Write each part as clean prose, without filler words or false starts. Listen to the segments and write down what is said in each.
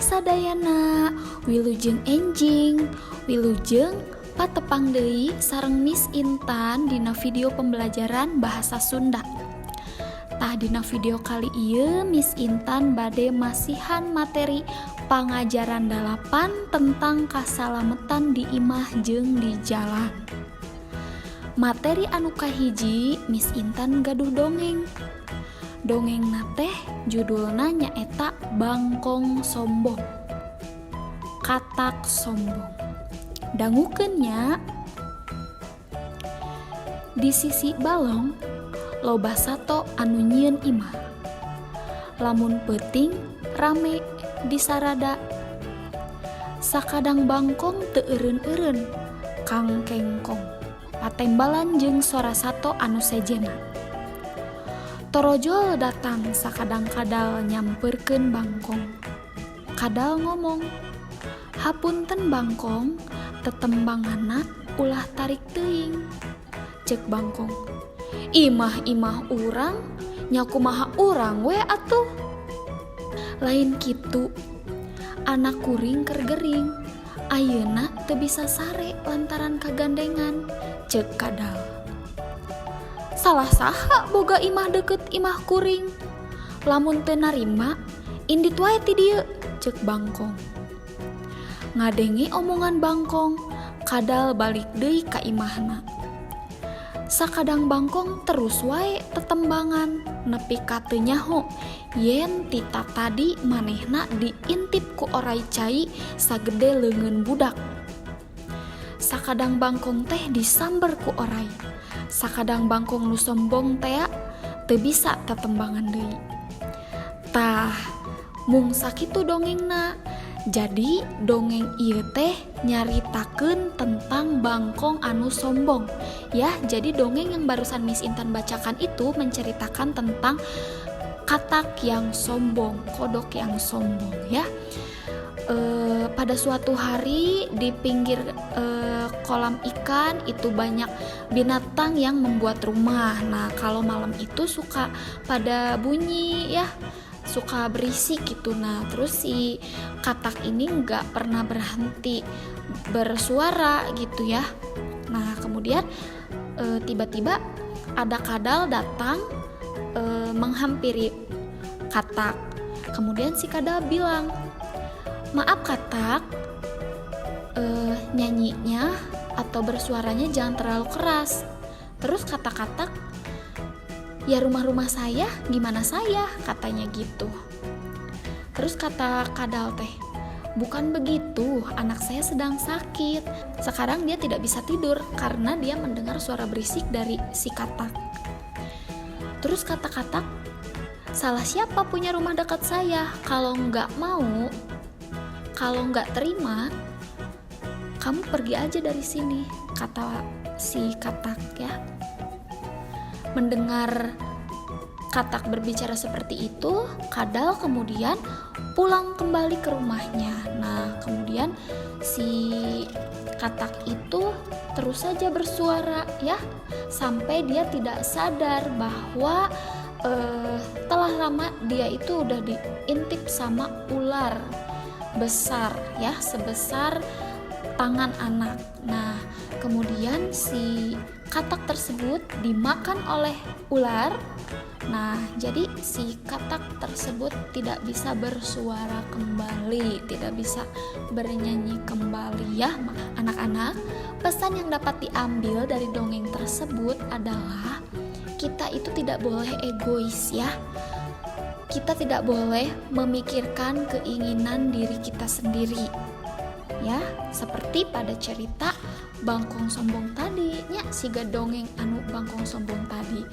Sadayana, wilujeng enjing, wilujeng patepang deui sareng Miss Intan dina video pembelajaran bahasa Sunda. Tah, dina video kali ieu Miss Intan bade masihan materi pangajaran 8 tentang kasalametan di imah jeung di jalan. Materi anu kahiji, Miss Intan gaduh dongeng. Dongeng teh judulna nyaeta Bangkong Sombong. Katak Sombong. Dangukeun nya. Di sisi balong loba sato anu nyieun imah. Lamun peuting rame disarada. Sakadang bangkong teu eureun-eureun kang kengkong. Patembalan jeung sora sato anu sejenna. Torojol datang sakadang kadal nyamperkeun bangkong. Kadal ngomong, "Hapunten bangkong, tetembanganna ulah tarik teuing." Cek bangkong, "Imah-imah urang, nya kumaha urang we atuh." "Lain kitu, anak kuring keur gering, ayeuna teu bisa sare lantaran kagandengan," cek kadal. "Salah saha boga imah deket imah kuring? Lamun teu narima, indit wae ti dieu," cek bangkong. Ngadenge omongan bangkong, kadal balik deui ka imahna. Sakadang bangkong terus wae tetembangan nepi ka teu nyaho yen ti tatadi manehna diintip ku oray cai sagede leungeun budak. Sakadang bangkong teh disamber ku oray. Sakadang bangkong nu sombong tea teu bisa tetembangan deui. Tah, mung sakitu dongengna. Jadi dongeng ieu teh nyaritakeun tentang bangkong anu sombong. Ya, jadi dongeng yang barusan Miss Intan bacakan itu menceritakan tentang katak yang sombong, kodok yang sombong ya. Pada suatu hari di pinggir kolam ikan itu banyak binatang yang membuat rumah. Nah, kalau malam itu suka pada bunyi ya, suka berisik gitu. Nah, terus si katak ini nggak pernah berhenti bersuara gitu ya. Nah, kemudian tiba-tiba ada kadal datang menghampiri katak. Kemudian si kadal bilang, "Maaf katak, nyanyinya atau bersuaranya jangan terlalu keras." Terus kata katak, "Ya rumah-rumah saya, gimana saya?" katanya gitu. Terus kata kadal teh, "Bukan begitu, anak saya sedang sakit. Sekarang dia tidak bisa tidur karena dia mendengar suara berisik dari si katak." Terus kata katak, "Salah siapa punya rumah dekat saya? Kalau nggak mau, kalau nggak terima, kamu pergi aja dari sini," kata si katak ya. Mendengar katak berbicara seperti itu, kadal kemudian pulang kembali ke rumahnya. Nah, kemudian si katak itu terus saja bersuara ya, sampai dia tidak sadar bahwa telah lama dia itu udah diintip sama ular besar ya, sebesar tangan anak. Nah, kemudian si katak tersebut dimakan oleh ular. Nah, jadi si katak tersebut tidak bisa bersuara kembali, tidak bisa bernyanyi kembali ya. Anak-anak, pesan yang dapat diambil dari dongeng tersebut adalah kita itu tidak boleh egois ya. Kita tidak boleh memikirkan keinginan diri kita sendiri. Ya, seperti pada cerita Bangkong Sombong tadi nya, siga dongeng anu Bangkong Sombong tadi.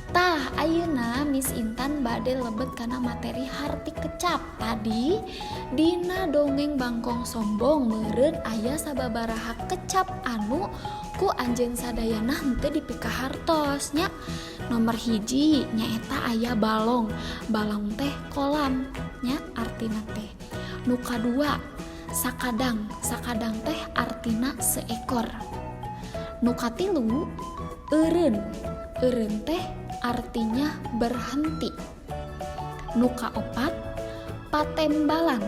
Tah, ayeuna Miss Intan bade lebet kana materi harti kecap. Tadi dina dongeng Bangkong Sombong meureun aya sababaraha kecap anu ku anjeun sadayana henteu dipikahartos nya. Nomor hiji nyaeta aya balong. Balong teh kolam nya artina teh. Nu kadua, sakadang. Sakadang teh artina seekor. Nu katilu, eureun. Eureun teh artinya berhenti. Nu kaopat, patembalan.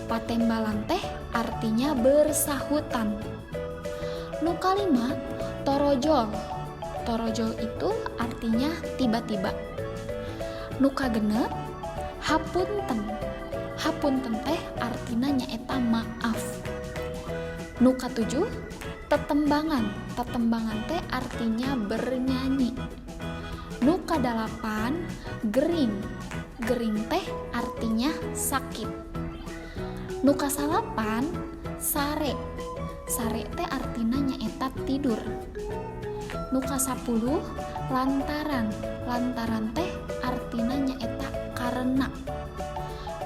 Patembalan teh artinya bersahutan. Nu kalima, torojol. Torojol itu artinya tiba-tiba. Nu kagenep, hapunten. Hapunten teh artinya nyaeta maaf. Nu katujuh, tetembangan. Tetembangan teh artinya bernyanyi. Nu kadalapan, gering. Gering teh artinya sakit. Nu kasalapan, sare. Sare teh artinya nyaeta tidur. Nu kasapuluh, lantaran. Lantaran teh artinya nyaeta karena.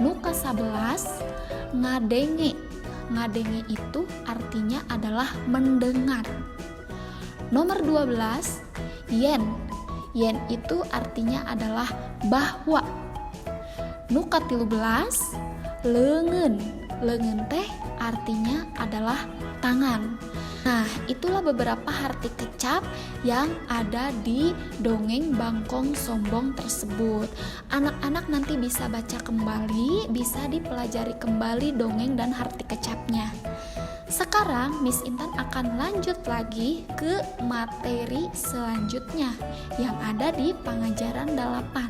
Nu kasabelas, ngadenge. Ngadenge itu artinya adalah mendengar. Nomor 12, yen. Yen itu artinya adalah bahwa. Nu 13, leungeun. Leungeun teh artinya adalah tangan. Nah, itulah beberapa arti kecap yang ada di dongeng Bangkong Sombong tersebut. Anak-anak nanti bisa baca kembali, bisa dipelajari kembali dongeng dan arti kecapnya. Sekarang Miss Intan akan lanjut lagi ke materi selanjutnya yang ada di pengajaran 8.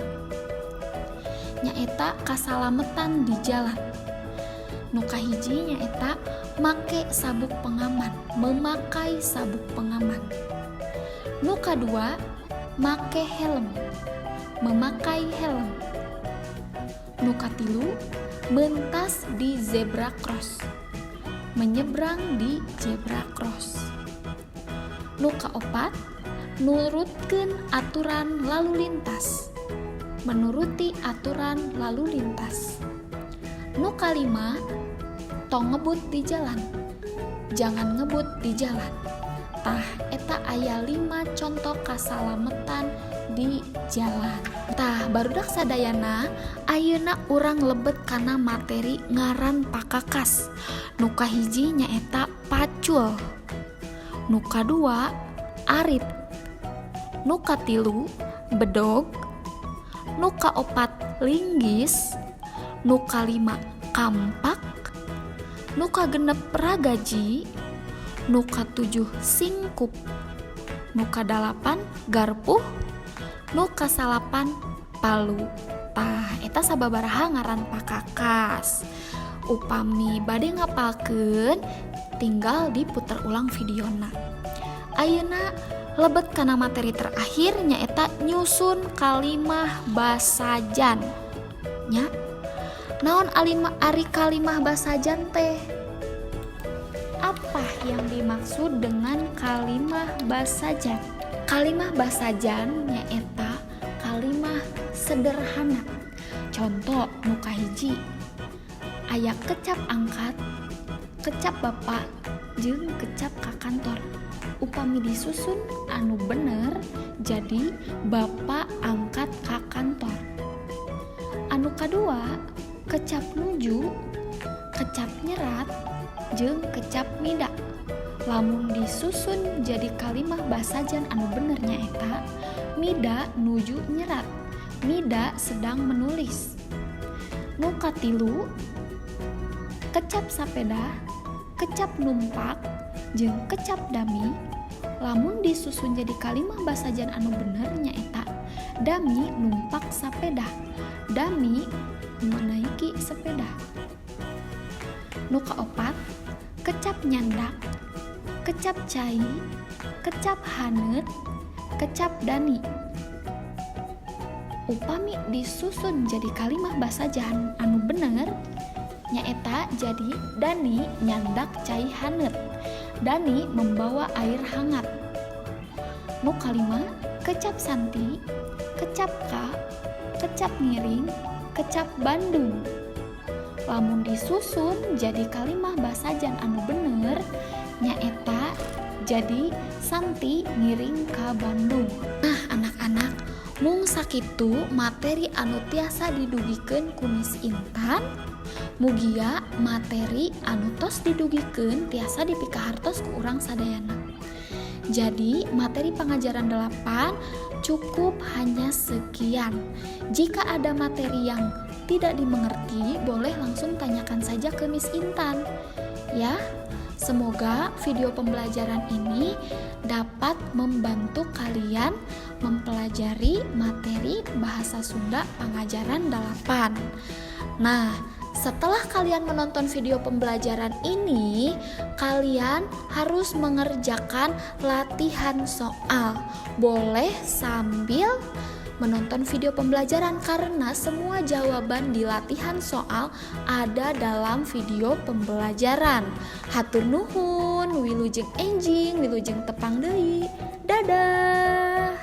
Nyaeta kasalametan di jalan. Nu kahiji nyaeta make sabuk pengaman, memakai sabuk pengaman. Nu kadua, make helm, memakai helm. Nu katilu, mentas di zebra cross, menyeberang di zebra cross. Nu kaopat, nurutkeun aturan lalu lintas, menuruti aturan lalu lintas. Nu kalima, tong ngebut di jalan, jangan ngebut di jalan. Tah, eta aya 5 contoh kasalametan di jalan. Tah, barudak sadayana, ayeuna urang lebet kana materi ngaran pakakas. Nu kahiji nyaeta pacul, nu kadua arit, nu katilu bedog, nu kaopat linggis, nu kalima kampak, nu kagenep ragaji, nu katujuh singkup, nu kadalapan garpuh, nu kasalapan palu. Tah, eta sababaraha ngaran pakakas. Upami bade ngapalkeun, tinggal diputer ulang videona. Ayeuna lebet kana materi terakhir, nyaeta nyusun kalimah basajan nya. Naon alima ari kalimah basajan teh? Apa yang dimaksud dengan kalimah basajan? Kalimah basajan nyaeta kalimah sederhana. Contoh nu kahiji, aya kecap angkat, kecap bapak, jeung kecap ka kantor. Upami disusun anu bener jadi bapak angkat ka kantor. Anu kadua, kecap nuju, kecap nyerat, jeung kecap mida. Lamun disusun jadi kalimah basajan anu bener nyaeta mida nuju nyerat, mida sedang menulis. Nu katilu, kecap sapeda, kecap numpak, jeung kecap dami. Lamun disusun jadi kalimah basajan anu bener nyaeta dami numpak sapeda, dami menaiki sepeda. Nu kaopat, kecap nyandak, kecap cai, kecap haneut, kecap dani. Upami disusun jadi kalimah basajan anu bener nyaeta jadi dani nyandak cai haneut, dani membawa air hangat. Nu kalima, kecap santi, kecap ka, kecap ngiring, kecap Bandung. Lamun disusun jadi kalimah basajan anu bener nyaeta jadi Santi ngiring ka Bandung. Nah, anak-anak, mung sakitu materi anu tiasa didugikeun ku Miss Intan. Mugia materi anu tos didugikeun tiasa dipikahartos ku urang sadayana. Jadi materi pengajaran 8 cukup hanya sekian. Jika ada materi yang tidak dimengerti, boleh langsung tanyakan saja. saja ke Miss Intan. Ya, semoga video pembelajaran ini dapat membantu kalian mempelajari materi bahasa Sunda pangajaran 8. Nah, setelah kalian menonton video pembelajaran ini, kalian harus mengerjakan latihan soal. Boleh sambil menonton video pembelajaran karena semua jawaban di latihan soal ada dalam video pembelajaran. Hatur nuhun, wilujeng enjing, wilujeng tepang deui. Dadah.